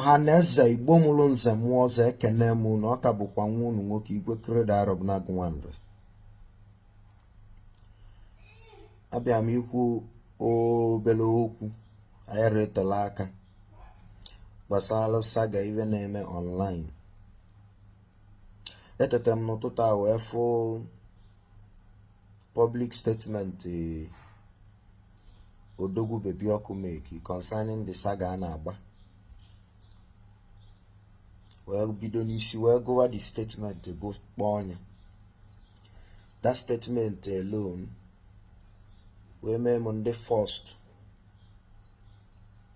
Ọha na eze Igbo mụrụ nze mụọ ọzọ, ekene m unu. Ọ ka bụkwa nwa unu nwoke, Igwe Credo Arọbụnagụ Nwanri. Abịa m ikwu obere okwu anyara etela aka gbasara saga ive na-eme online. Etete m n'ụtụtụ a wee fụ public statement Odogwu Baby Ọkụ make concerning the saga a na-agba, wee bido n'isi wee gụwa the statement, gụ kpọọ ya. That statement alone wee mee m ndị first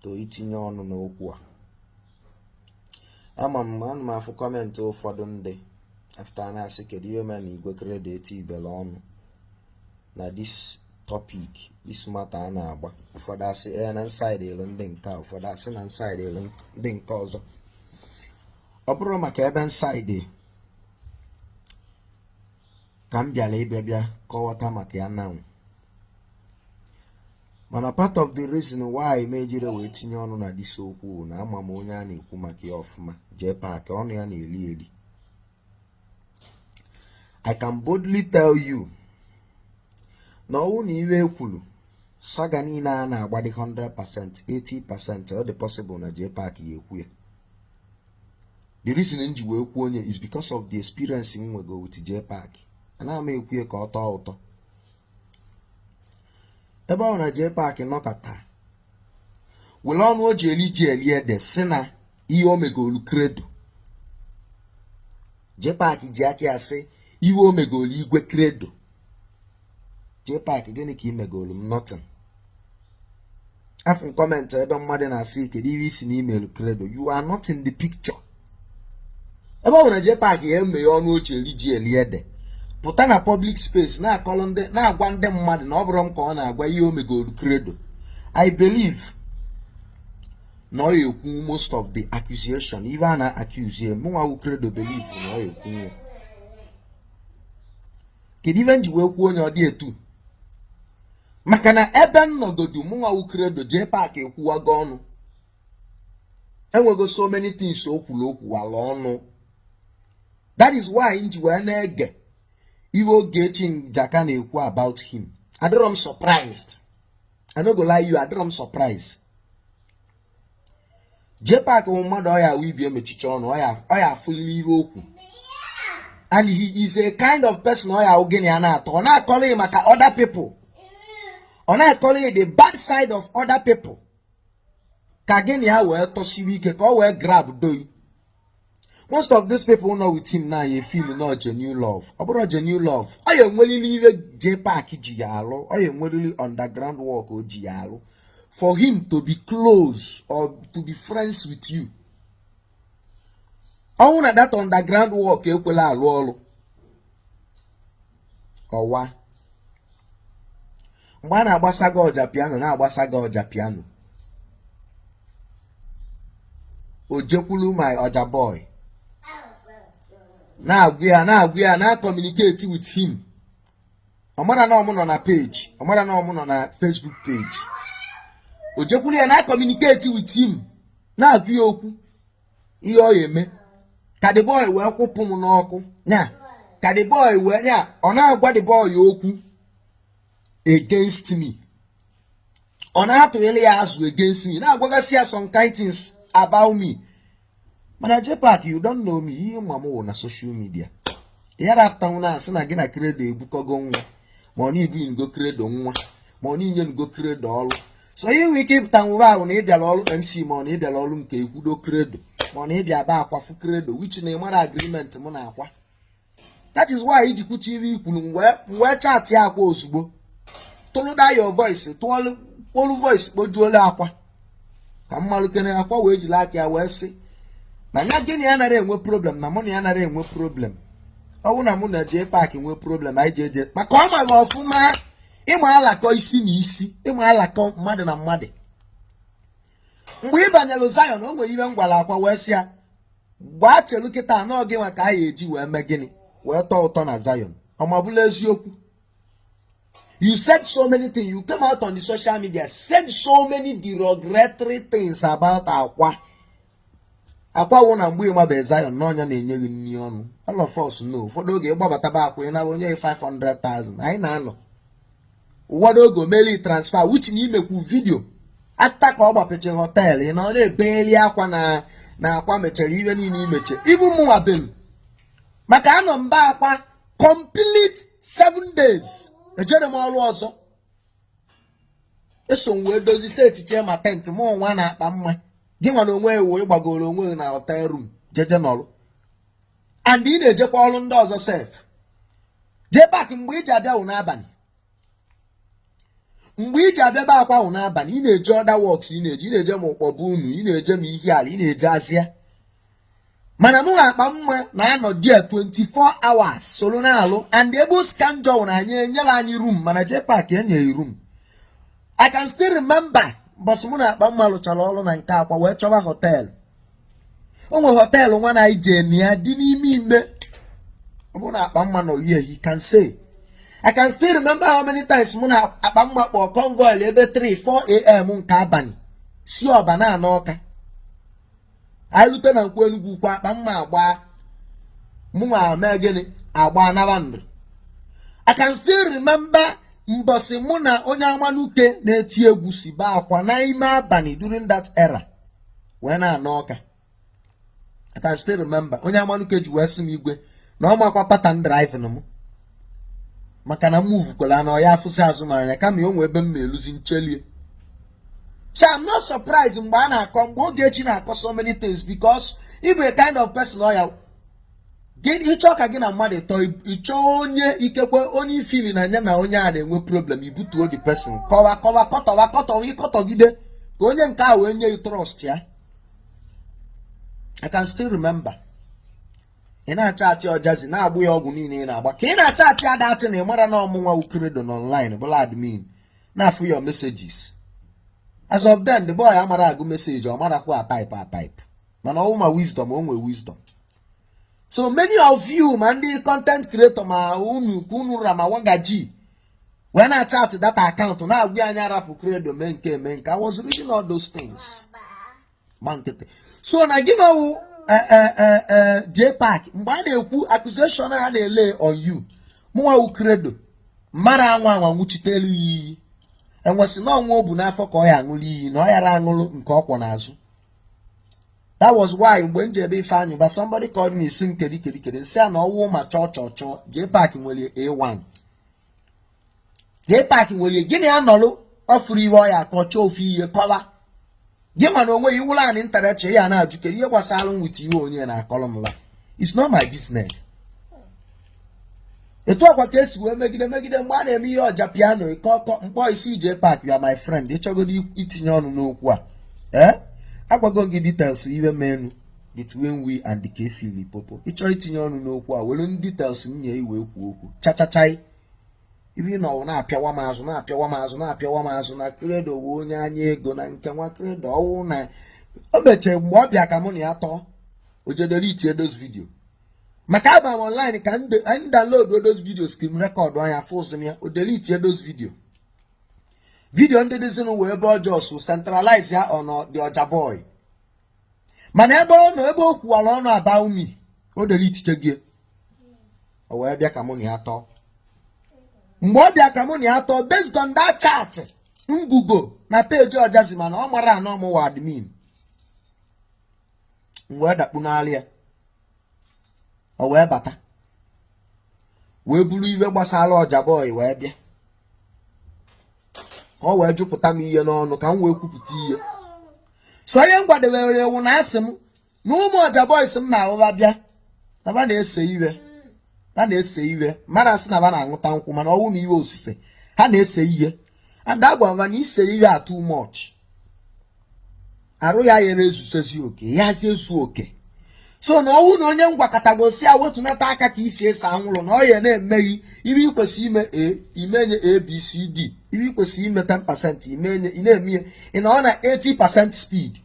to itinye ọnụ n'okwu a. Ama m ana m afụ comment ụfọdụ ndị after na-asị, kedu ihe mere na Igwe Credo etibere ọnụ na this topic, this matter a na-agba? Ụfọdụ asị ee na nside elu ndị nke a, ụfọdụ asị na nside elu ndị nke ọzọ. Ọ bụrụ maka ebe nside ka m bịara ịbịa bịa kọwata maka ya now, mana part of the reason why m ejire wee tinye ọnụ na this okwu na ama m onye a na-ekwu maka ya ọfụma. JPAC, ọnụ ya na-eli eli. I can boldly tell you na ọwụ na iwe ekwuru saga niile a na-agba dị 100%, 80%, ọ dị possible na JPAC ya ekwu ya. The reason m ji wee kwuo onye is because of the experience m nwego with JPAC. Anaghị m ekwu ya ka ọ tọọ ụtọ. Ebe ọ na JPAC nọkọta were ọnụ o ji eli ji eli ede si na ihe o megolu Credo, JPAC ji aka ya sị ihe o megolu Igwe Credo. JPAC, gịnị ka ị megolu m? Nothing. Afụ comment ebe mmadụ na-asị, kedu ihe isi na email Credo? You are not in the picture. Ebe ọ nwere JPAC ya emeghe ọnụ o ji eri ji eli ede pụta na public space na-akọrọ ndị, na-agwa ndị mmadụ na ọ bụrụ m ka ọ na-agwa ihe o megolu Credo, I believe na ọ ekwu most of the accusation ife a na-accuse ya. Mụnwa wụ Credo believe na ọ ekwu ya. Kedu ife m ji wee kwuo onye ọ dị etu? Maka na ebe m nọgodu, mụnwa wụ Credo, JPAC ekwuwago ọnụ. Enwego so many things o kwuru, o kwuwala ọnụ. That is why m ji wee na-ege ihe Ogechi Njaka na-ekwu about him. Adịrọ m surprised. I no go lie you, adịrọ m surprised. JPAC bụ mmadụ ọ ya awụ ibi emechicha ọnụ, ọ ya afụlili ihe okwu, and he is a kind of person ọ ya awụ gịnị a na-atọ, ọ na-akọrọ ya maka other people, ọ na-akọrọ ya the bad side of other people, ka gịnị ya wee tọsiwe ike, ka ọ wee grab doi. Most of these people nọ with him now ya feel no genuine love. Ọ bụrụ genuine love, ọ ya enweriri ihe JPAC ji ya alụ, ọ ya enweriri underground work o ji ya alụ for him to be close or to be friends with you. Ọnwụ na that underground work ekwela alụ ọrụ ọwa. Mgbe a na-agbasa gị ọja piano, na-agbasa gị ọja piano, o jekwulu my ọja boy, na-agwa ya, na-agwa ya, na communicate with him. Ọ mara na ọmụ nọ na page, ọ mara na ọmụ nọ na Facebook page. O jekwuru ya, na communicate with him, na-agwa ya okwu ihe ọ ya eme ka the boy wee kwụpụ m n'ọkụ nya, ka the boy wee nya. Ọ na-agwa the boy okwu against me, ọ na-atụnyere ya azụ against me, na-agwagasị ya some kind things about me. Mana JPAC, you don't know me. Ihe ma m wụ na social media yara after na asị na gị na Credo ebukọgo nwa, ma ọ na-ibu ngo Credo nwa, ma ọ na-inye ngo Credo ọrụ. So ihe nwere ike ịpụta nwere ahụ na ịbịara ọrụ MC, ma ọ na ịbịara ọrụ nke ekwudo Credo, ma ọ na ịbịa ba akwafu Credo, which na ịmara agreement mụ na akwa. That is why iji kwuchi ihe ikwuru, m wee chat ya akwa ozugbo, tụlụda your voice, tụọlụ kpolu voice, kpojuola akwa ka mmalụ kene akwa wee jiri aka ya wee sị na ya gịnị ya nara enwe problem, na mụ na ya nara enwe problem. Ọ bụrụ na mụ na JPAC nwee problem, anyị ji eje maka ọ maghị ọfụma ịma alakọ isi na isi, ịma alakọ mmadụ na mmadụ. Mgbe ị banyere Zion, o nwere ihe m gwara akwa wee sị ya gbaa chelu kịta anọ gị nwa ka anyị eji wee mee gịnị wee tọọ ụtọ na Zion. Ọ ma bụla eziokwu. You said so many things. You came out on the social media, said so many derogatory things about akwa. Akwawo na mgbe ịmabe Zion n'ọnya na-enye gị nri ọnụ. All of us know, ụfọdụ oge ịgbabataba akwa, ị nara onye 500,000. Anyị na-anọ ụfọdụ oge omeli transfer, which na imekwu video after ka ọ gbapechara hotel. Ị na ọ na-ebeli akwa na akwa mechara ibe niile imeche ibu mụnwa belu maka anọ mba akwa complete 7 days. Ejere m ọrụ ọzọ, eso m wee dozi setiche ma tent mụ nwa na akpa mma. Gị nwa na onwe ewu ịgbagoro onwe gị na hotel room jeje nọrụ, and ị na-ejekwa ọrụ ndị ọzọ sef. Jee pak mgbe iji abịa wụ n'abalị, mgbe iji abịa be akwa wụ n'abalị. Ị na-eje other works, ị na-eje ma ụkpọbụ unu, ị na-eje ma ihe ala, ị na-eje azịa. Mana mụ na akpa mma na-anọ there 24 hours soro na-alụ. And ebe osika njọ na anyị enyela anyị room, mana jee pak enyeghị room. I can still remember mbọsị mụ na akpa mma lụchara ọrụ na nke akwa wee chọba hotel. O nwe hotel nwa na anyị jee na ya dị n'ime ime. Ọ bụrụ na akpa mma nọ here, he can say. I can still remember how many times mụ na akpa mma kpọọ convoy ebe 3 4 a.m. nke abalị si ọba na-ana ọka. Anyị rute na nkwu Enugwu kwa, akpa mma agba, mụ nwa mee gịnị, agba naba nri. I can still remember mbọsị mụ na onye amanuke na-eti egwu si baa akwa n'ime abalị during that era wee na-ana ọka. I can still remember onye amanuke ji wee sị m, "Igwe," na ọ makwa pattern driving m, maka na m muvukwara na ọ ya afụsị azụ m anya, kama o nwee ebe m ma eluzi nchelie. So I'm not surprised mgbe a na-akọ, mgbe Ogechi na-akọ so many things, because ị bụ a kind of person ọ ya ịchọ ka gị na mmadụ tọọ, ịchọ onye ikekwe onye ifili na anya na onye a na-enwe problem, ibutuo the person, kọwa kọwa, kọtọwa kọtọwa, ịkọtọgide ka onye nke a wee nye you trust ya. I can still remember ị na-acha achị ọjazi na-agbụ ya ọgwụ niile ị na-agba, ka ị na-acha achị ada atị na ị mara na ọmụnwa ukredo na online bụla admin na-afụ your messages. As of then, the boy amara agụ message, ọ marakwa a type a type, mana ọwụ ma wisdom, o nwee wisdom. So many of you, ma ndị content creator, ma unu ka unu ra ma wagaji wee na-achat data account na-agwa anyị arapụ Credo mee nke mee nke. I was reading all those things gba nkịtị. So na gị nọwụ JPAC, mgbe a na-ekwu accusation a na-ele on you, mụnwa wụ Credo mara anwa anwa nwụchitelu ya iyi, enwesị na ọnwa o bu n'afọ ka ọ ya aṅụrụ iyi na ọ yara aṅụrụ nke ọkwọ n'azụ. That was why mgbe m ji ebe Ifeanyị ba, somebody called me, si m kedi kedi kedi, nsị a na ọwụ ma chọọ chọọ chọọ. JPAC nwere A1, JPAC nwere gịnị anọlụ ọ fụrụ iwe ọ ya akọ chọọ ofu ihe kọwa gị. Mana onwe ya iwụla anị ntara ya na-ajụ kedu ihe gbasara m with ihe onye na-akọrọ m la. It's not my business. Etu ọkwa ka esi wee megide megide mgbe a na-eme ihe ọja piano ịkọkọ mkpọ isi JPAC, you are my friend, ịchọgodo itinye ọnụ n'okwu a, ee, agwago gị details iwe menu between we and the KC Lipopo. Ịchọ itinye ọnụ n'okwu a, were details m nye iwe ekwu okwu chachachai. Ife nọ na-apịawa m azụ, na-apịawa m azụ, na-apịawa m azụ na Credo wụ onye anya ego na nke nwa Credo ọwụ na o mechara mgbe ọ bịa ka mụ na ya tọọ, o jedere itinye those video, maka aba m online ka m download those video, screen record anya fụzụ m ya, o delete those video. Video ndị dịzinụ wee ebe ọjọọ so centralize ya on the ọja boy, mana ebe ọ nọ, ebe o kwuwara ọnụ about me, o delete gị. O wee bịa ka mụ na ya tọọ. Mgbe ọ bịa ka mụ na ya tọọ, based on that chat ngugo na peji ọjazi, mana ọ mara anọ mụwa admin, m wee dakpu n'alị ya. O wee bata wee buru iwe gbasara ọja boy wee bịa ka ọ wee jụpụta m ihe n'ọnụ ka m wee kwupụta ihe. So ihe m gwadebere ewu na asị m na ụmụ ọja boys m na-ahụba bịa na ba na-ese iwe, ha na-ese iwe mara asị na ba na-aṅụta nkwụ, mana ọnwụ na iwe osise ha na-ese ihe. And agwa m na ise ihe a too much, arụ ya yere ezusezi oke ya zi ezu oke. So na ọnwụ na onye ngwakọtagosi ya wetunata aka ka isi ese anwụrụ na ọ ya na-emeghi ihe ị kwesịrị ime, a imenye abcd, ihe ị kwesịrị ime 10% imenye, ị na-eme ihe ị nọ na 80% speed.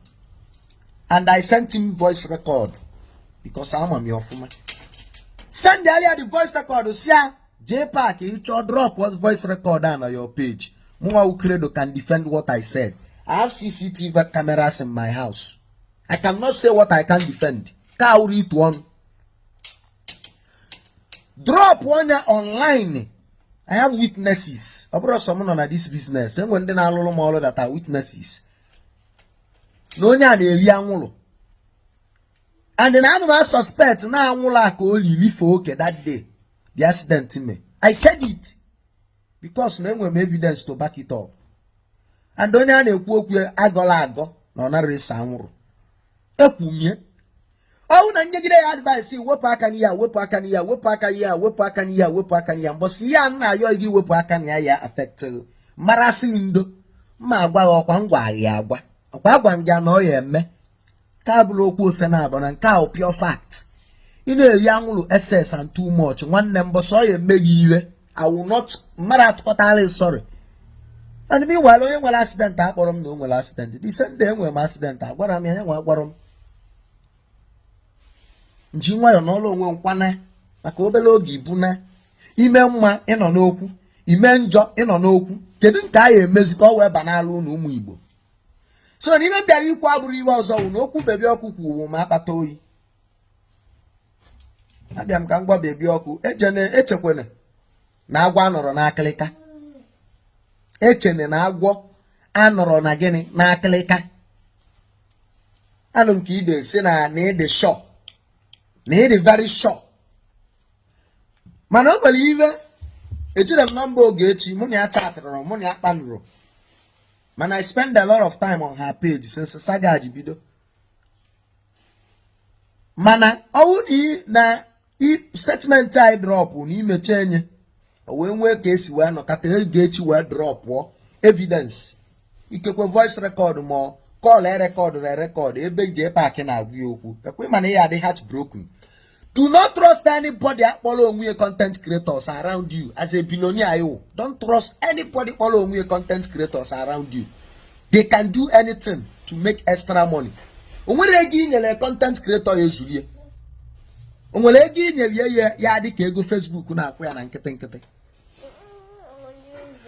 And I sent him voice record because ama m ya ọfụma. Send ya the voice record, si ya, "JPAC, ịchọ drop what voice record a na your page. Mụnwa Credo can defend what I said. I have CCTV cameras in my house." I cannot say what I can defend. Ka awụrụ itu ọnụ drop onye online. I have witnesses. Ọ bụrụ sọ m nọ na this business, enwe ndị na-alụrụ m ọrụ that are witnesses na onye a na-eri anwụrụ, and na anụ m suspect na anwụrụ a ka o riri fee oke that day the accident me. I said it because na enwere m evidence to back it up, and onye a na-ekwu okwu agọla agọ na ọ nara ese anwụrụ. Ekwumie ọwụ na nyegide ya advice, wepụ aka n'ihe a, wepụ aka n'ihe a, wepụ aka n'ihe a, wepụ aka n'ihe a, wepụ aka n'ihe a. Mbọsị ihe a na-ayọ gị, wepụ aka na ya, ya affect marasị ndo mma agwa gị. Ọkwa ngwa ya agwa, ọkwa agwa m gị na ọ ya eme ka abụrụ okwu ose na abụ na nke ahụ pure fact. Ị na-eri anwụrụ excess and too much, nwanne m, mbọsị ọ ya eme gị ire, I will not mmadụ atụkọtara. Sorry. And meanwhile, onye nwere accident akpọrọ m na o nwere accident the same day enwere m accident. Agwara m ya, ya nwe agwara m nji nwayọọ n'ọlụ onwe nkwana maka obere oge ibu na ime mma ịnọ n'okwu, ime njọ ịnọ n'okwu. Kedu nke a ya emezi ka ọ wee ba n'ala ụlọ ụmụ Igbo? So na ime bịara ikwu abụrụ iwe ọzọ wụ na okwu Baby Ọkụ kwuwu ma akpata oyi. Abịa m ka m gwa Baby Ọkụ, ejene echekwene na agwọ anọrọ n'akịlịka, echene na agwọ anọrọ na gịnị n'akịlịka. Anụ m ka ide si na ịdị sure, na ịdị very sure, mana o nwere iwe ejire m nọmba Ogechi. Mụ na ya chatịrị, mụ na ya kpanụrụ, mana I spend a lot of time on her page since saga ji bido. Mana ọwụ na statement anyị drop na imecha enye o wee nwee ka esi wee nọkọta Ogechi wee dropụọ evidence, ikekwe voice record ma call erecordụrụ erecord ebe JPAC na-agwa ya okwu ekwe, mana ya adị heart broken. Do not trust anybody akpọrọ onwe ya content creators around you. As a billionaire, you don't trust anybody kpọrọ onwe ya content creators around you. They can do anything to make extra money. O nwere ego i nyere content creator ya ezulie? O nwere ego i nyere ya ya ya dị ka ego Facebook na-akwụ ya na nkịtị nkịtị?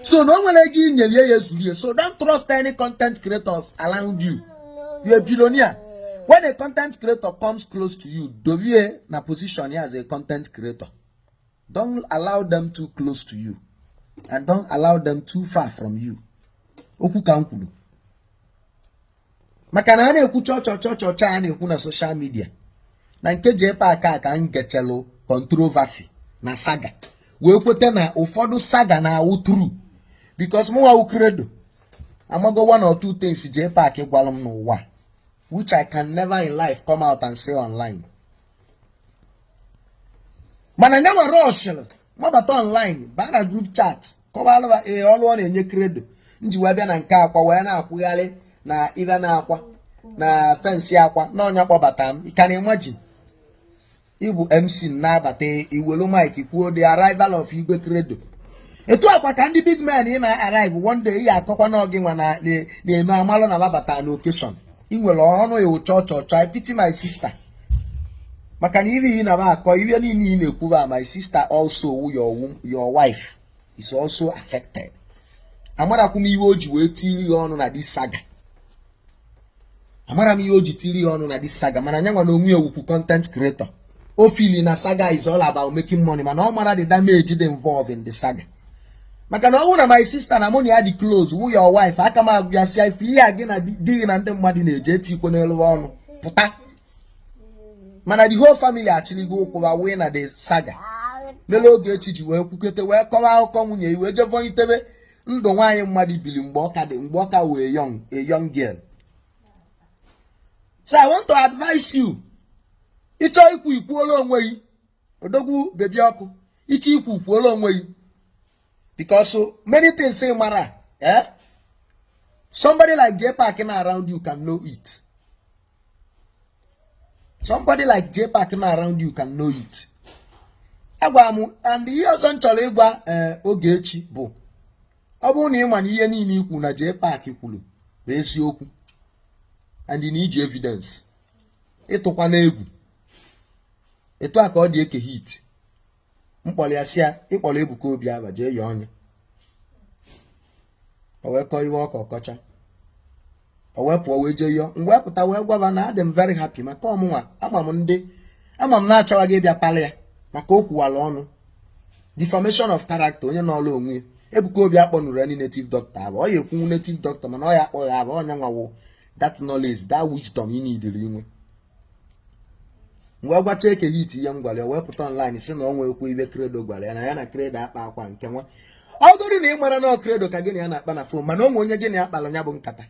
So na o nwere ego i nyere ya ya ezulie. So don't trust any content creators around you. You're a billionaire. When a content creator comes close to you, dobie na position ya as a content creator. Don't allow them too close to you and don't allow them too far from you. Okwu ka m kwuru maka na a na-ekwu chọọ chọọ chọọ chọọ chọọ, a na-ekwu na social media na nke JPAC a ka m gechelụ controversy na saga wee kweta na ụfọdụ saga na-awụ true, because mụnwa wụ Credo amago one or two things JPAC gwara m n'ụwa which I can never in life come out and say online. Mana nye nwere rushịrị mabata online, baa na group chat, kọwalụba ee ọrụ ọ na-enye Credo nji wee bịa na nke akwa wee na-akwụgharị na ibe na-akwa na fence akwa na ọnya kpọbata m. You can imagine, ịbụ MC na-abata, iwelu mic kwuo the arrival of Igwe Credo. Etu akwa ka ndị big men ị na-arrive one day, ị akọkwa na gị nwa na-eme amalụ na babata na occasion ị nwere ọnụ iwu chọọ chọọ chọọ. I pity my sister maka na ihe ị na akọ, ihe niile ị na-ekwuba, my sister also, your wife is also affected. Amarakwu m ihe o ji wee tiri ya ọnụ na this saga. Amara m ihe o ji tiri ya ọnụ na this saga, mana anya nwa na onwe ya wukwu content creator. O feel na saga is all about making money, mana ọ mara the damage dị involved in the saga, maka na ọ bụrụ na my sister na mụ na ya dị close wụ your wife, aka m agụ ya si ife ihe a gị na di gị na ndị mmadụ na-eje etikwe n'elu ọnụ pụta. Mana the whole family achịrịgo ụkwụ ba wee na the saga lele Ogechi ji wee kwukete wee kọwa akụkọ nwunye ya wee jee vọnyitebe ndụ nwaanyị mmadụ biri mgbe ọ ka dị, mgbe ọ ka wee young, a young girl. So I want to advise you, ịchọ ikwu, ikwuola onwe gị. Odogwu Baby Ọkụ, ịchọ ikwu, kwuola onwe gị, because many things ị mara, eh, somebody like JPAC na around you can know it. Somebody like JPAC na around you can know it. Agwara m, and ihe ọzọ m chọrọ ịgwa ee Ogechi bụ, ọ bụrụ na ị ma na ihe niile ikwu na JPAC kwuru bụ eziokwu and na iji evidence, ịtụkwa n'egwu etu a ka ọ dị eke hit mkpọrọ ya si ya ịkpọrọ Ebuka Obi aba jee yọọ ọnya o wee kọọ iwe ọka ọkọcha. O wee pụọ wee jee yọọ. M wee pụta wee gwaba na adị m very happy maka ọmụnwa. Ama m ndị ama m na-achọghị ịbịa palị ya maka o kwuwala ọnụ defamation of character. Onye n'ọlụ onwe ya, Ebuka Obi akpọnụrụ any native doctor abụ ọ ya ekwunwu native doctor, mana ọ ya akpọghị abụ ọnya nwawo. That knowledge, that wisdom ị nidiri inwe. Wee gwacha Eke Hit ihe m gwara ya, wee pụta online si na ọ nwee ekwe ibe Credo gwara ya na ya na Credo akpa akwa nke nwa. Ọ bụrụ na ị mara na ọ Credo ka gị na ya na-akpa na phone, mana o nwe onye gị na ya kpara ya bụ nkata,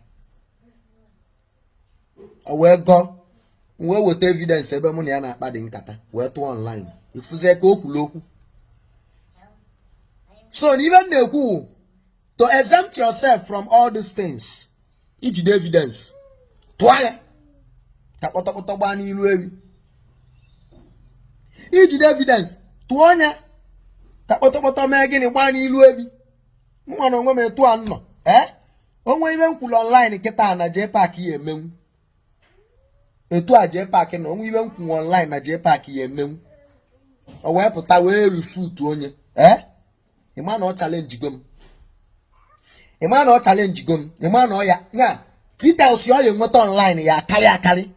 o wee gọọ, wee weta evidence ebe mụ na ya na-akpa dị nkata, wee tụọ online, ifuzie ka o kwuru okwu. So na ibe m na-ekwu, to exempt yourself from all these things, ijide evidence, tụọ ya ka kpọtọkpọtọ gbaa n'ilu ewi. Ijide evidence, tụọ ya ka kpọtọkpọtọ mee gịnị? Gbaa n'ilu ewi. Mụnwa na onwe m etu a nnọ, ee, onwe ibe m kwuru online kịta na JPAC ya emenwu. Etu a JPAC na onwe ibe m kwuru online na JPAC ya emenwu, o wee pụta wee refute onye, ee, ịma na ọ challenge go m, ịma na ọ challenge go m, ịma na ọ ya ya details ya ọ ya enweta online ya akarị akarị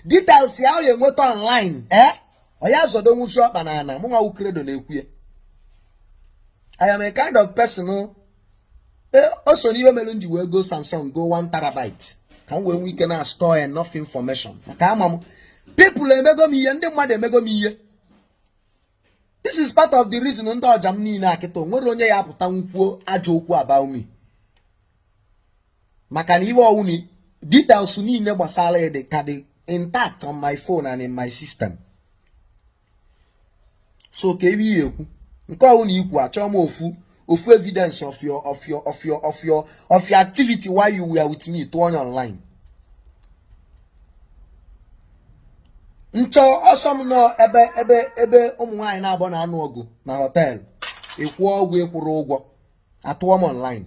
details ya ọ ya enweta online. Ee, ọ ya zọdo nwusi ọkpa na ana. Mụ nwa Credo na-ekwu ya. I am a kind of person o so n'ihe mere m ji wee go Samsung, go 1 terabyte, ka m wee nwee ike na store enough information, maka ama m people emego m ihe, ndị mmadụ emego m ihe. This is part of the reason ndị ọja m niile akịta nwere onye ya apụta nkwuo ajọ okwu about me, maka na ihe ọwụ ni details niile gbasara ya dị ka dị intact on my phone and in my system. So ka ebe ihe ekwu nke ọwụ na ikwu, achọọ m ofu ofu evidence of your activity while you were with me, tụọ onye online. Nchọ ọsọ m nọ ebe ụmụ nwaanyị na-abọ na-anụ ọgụ na hotel, ịkwụọ ụgwọ, ịkwụrụ ụgwọ, atụọ m online.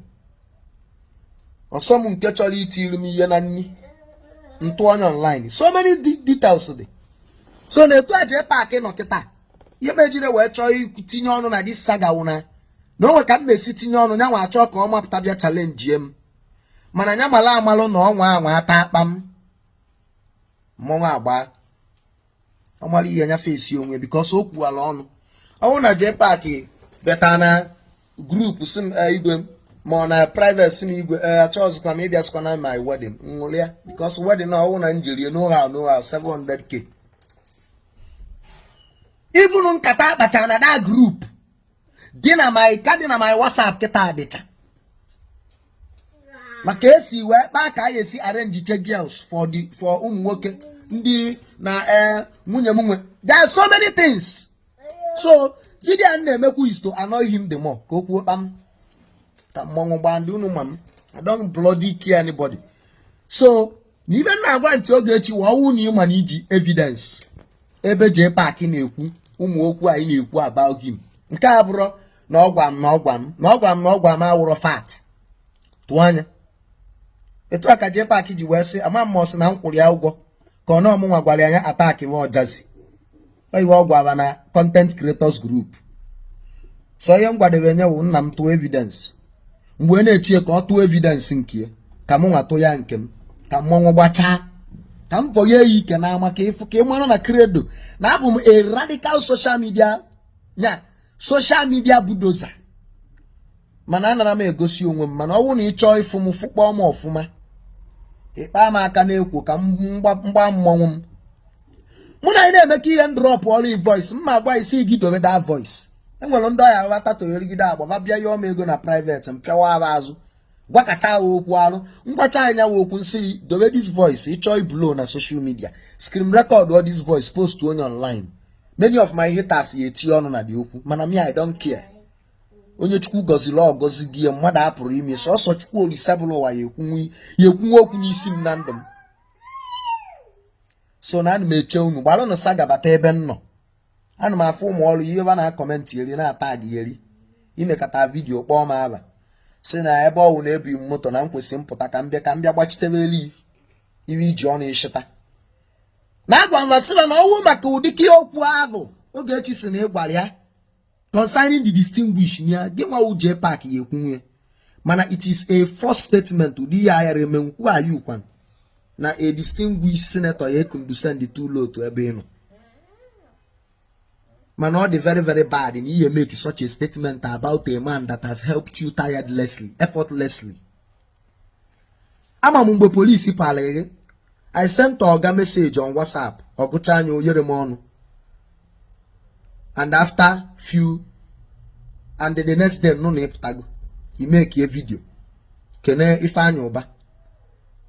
Ọsọ m nke chọrọ itiri m ihe na nni, ntụ onye online. So many details dị. So na etu a JPAC nọ kịta, ihe mejire wee chọọ itinye ọnụ na this saga wụ na onwe ka m na-esi tinye ọnụ ya, nwa achọ ka ọ mapụta bịa challenge m, mana ya mara amalụ na ọnwa anwa ata akpa m mmọnwụ agba. Ọ mara ihe ya fesi onwe, because o kwuwala ọnụ ọnwụ na JPAC bịata na group si m igwe m, ma ọ na private si m igwe, ee, achọ ọzọkwa m ịbịa na my wedding nwụrịa, because wedding na ọnwụ na njerie no how, no how, 700K. Even nkata akpacha na that group dị na my ka dị na my WhatsApp kịta dịcha maka esi wee kpaa ka a esi arrange che girls for ụmụ nwoke ndị na ee nwunye m nwe. There are so many things. So video a na-emekwu is to annoy him the more, ka o kwuo kpam ka mmọnwụ gbaa ndị unu ma m. I don't bloody care anybody. So na ibe m na-agwa ntị Ogechi wa ọwụ na ịma na iji evidence ebe JPAC na-ekwu ụmụ okwu anyị na-ekwu about him, nke a bụrụ na ọ gwa m na ọ gwa m na ọ gwa m na ọ gwa m awụrọ fact, tụọ anya. Etu a ka JPAC ji wee sị ama m ọsị na m kwụrụ ya ụgwọ ka ọ na ọmụnwa gwara ya anya attack wa ọjazi iwe ọ gwara na content creators group. So ihe m gwadebe nye wụ nna m tụọ evidence, mgbe na-echie ka ọ tụọ evidence nke ya, ka mụ nwa tụ ya nke m, ka mmọnwụ gbachaa, ka m vọnye ya ike n'ama, ka ịfụ ka ị mara na Credo na abụ m a radical social media nya social media bulldozer. Mana anara m egosi onwe m, mana ọ bụrụ na ị chọọ ịfụ m, fụkpọọ m ọfụma, ịkpa m aka na-ekwo ka m mgba mmọnwụ m. Mụ na anyị na-emekọ ihe, drop ọrụ voice mma agwa isi gị dobe that voice. Enwere ndị ọya ghọta toyerigide agba ma bịa yọọ m ego na private, m pịawa aba azụ, gwakacha ha okwu arụ, ngwacha anya wa okwu nsị, dobe this voice. Ịchọọ iblow na social media, screen record all this voice, post onye online. Many of my haters ya eti ọnụ na dị okwu, mana me, I don't care. Onye Chukwu gọziri, ọ gọzi gị ya, mmadụ apụrụ ime sọsọ Chukwu Olise bụrụ ụwa ya ekwunwe okwu n'isi m na ndụ m. So na ana m eche unu gbalụnụ saga bata ebe m nọ. Ana m afụ ụmụ ọrụ ihe ebe na comment eri na-ata gị eri imekata video kpọọ m aba si na ebe ọwụ na-ebi m moto na m kwesịrị mpụta ka m bịa gbachitebere iwe iji ọnụ ịshịta na agwa m sịba na ọwụ maka ụdịka okwu ahụ Ogechi si na ịgwara ya concerning the distinguish ya gị nwa JPAC ya ekwunwe. Mana it is a false statement. Ụdị ya ayara eme nkwu ayi ukwan na a distinguished senator ya condescend too low to ebe ị nọ. Mana ọ dị very, very bad na ihe make such a statement about a man that has helped you tirelessly, effortlessly. Ama m mgbe polisi pala gị, I sent oga message on WhatsApp. Ọgụcha anya, o nyere m ọnụ, and after few and the next day nụ na ịpụtago, I make a video kene Ifeanyị Ụba.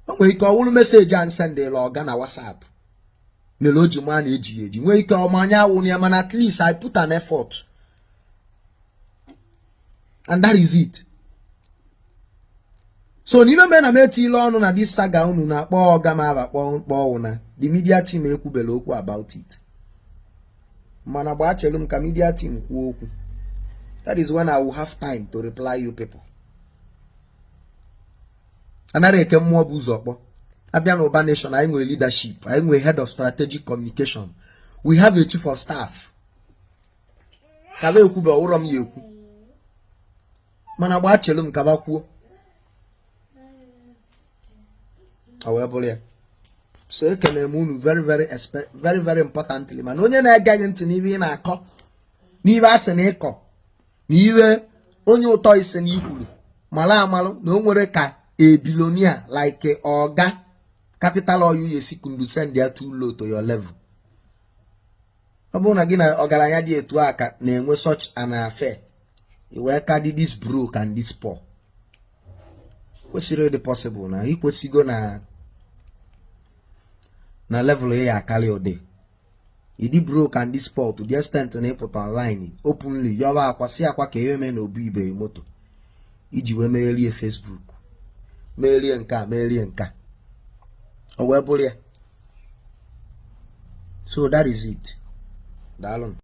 O nwere ike ọ wụrụ message a sendịla ọga na WhatsApp mere o ji maa na ejighị eji. Nwee ike ọma anya awụ ya, mana at least I put an effort and that is it. So n'ime mere na m etile ọnụ na this saga unu na-akpọ ọga m aba kpọọ na the media team ekwubela okwu about it, mana gbaa chelu m ka media team kwuo okwu. That is when I will have time to reply you people. Anara eke mmụọ bụ ụzọ kpọ abịa na Ụba Nation. Anyị nwere leadership, anyị nwere head of strategic communication, we have a chief of staff. Kaba ekwube ọwụrọ m ya ekwu, mana gbaa chelu m kaba kwuo, ọ wee bụrụ ya. So ekene m unu very, very, very, very importantly. Mana onye na-egeghị ntị n'ihe ị na-akọ, n'ihe a sị na ịkọ, na ihe onye ụtọ isi na ikwuru, mara amalụ na o nwere ka a billionaire like oga Capital Oil ya esi condescend ya too low to your level. Ọ bụrụ na gị na ọgaranya dị etu a ka na-enwe such an affair, i wee ka dị this broke and this poor, kwesịrị ịdị possible na ikwesịgo na level ya akarị ụdị ịdị broke and this poor to the extent na ịpụta online openly yọba akwa, si akwa ka eme na obu ibe moto iji wee megherie Facebook, merie nke a, merie nke a, o wee bụrụ ya. So that is it. Daalụ.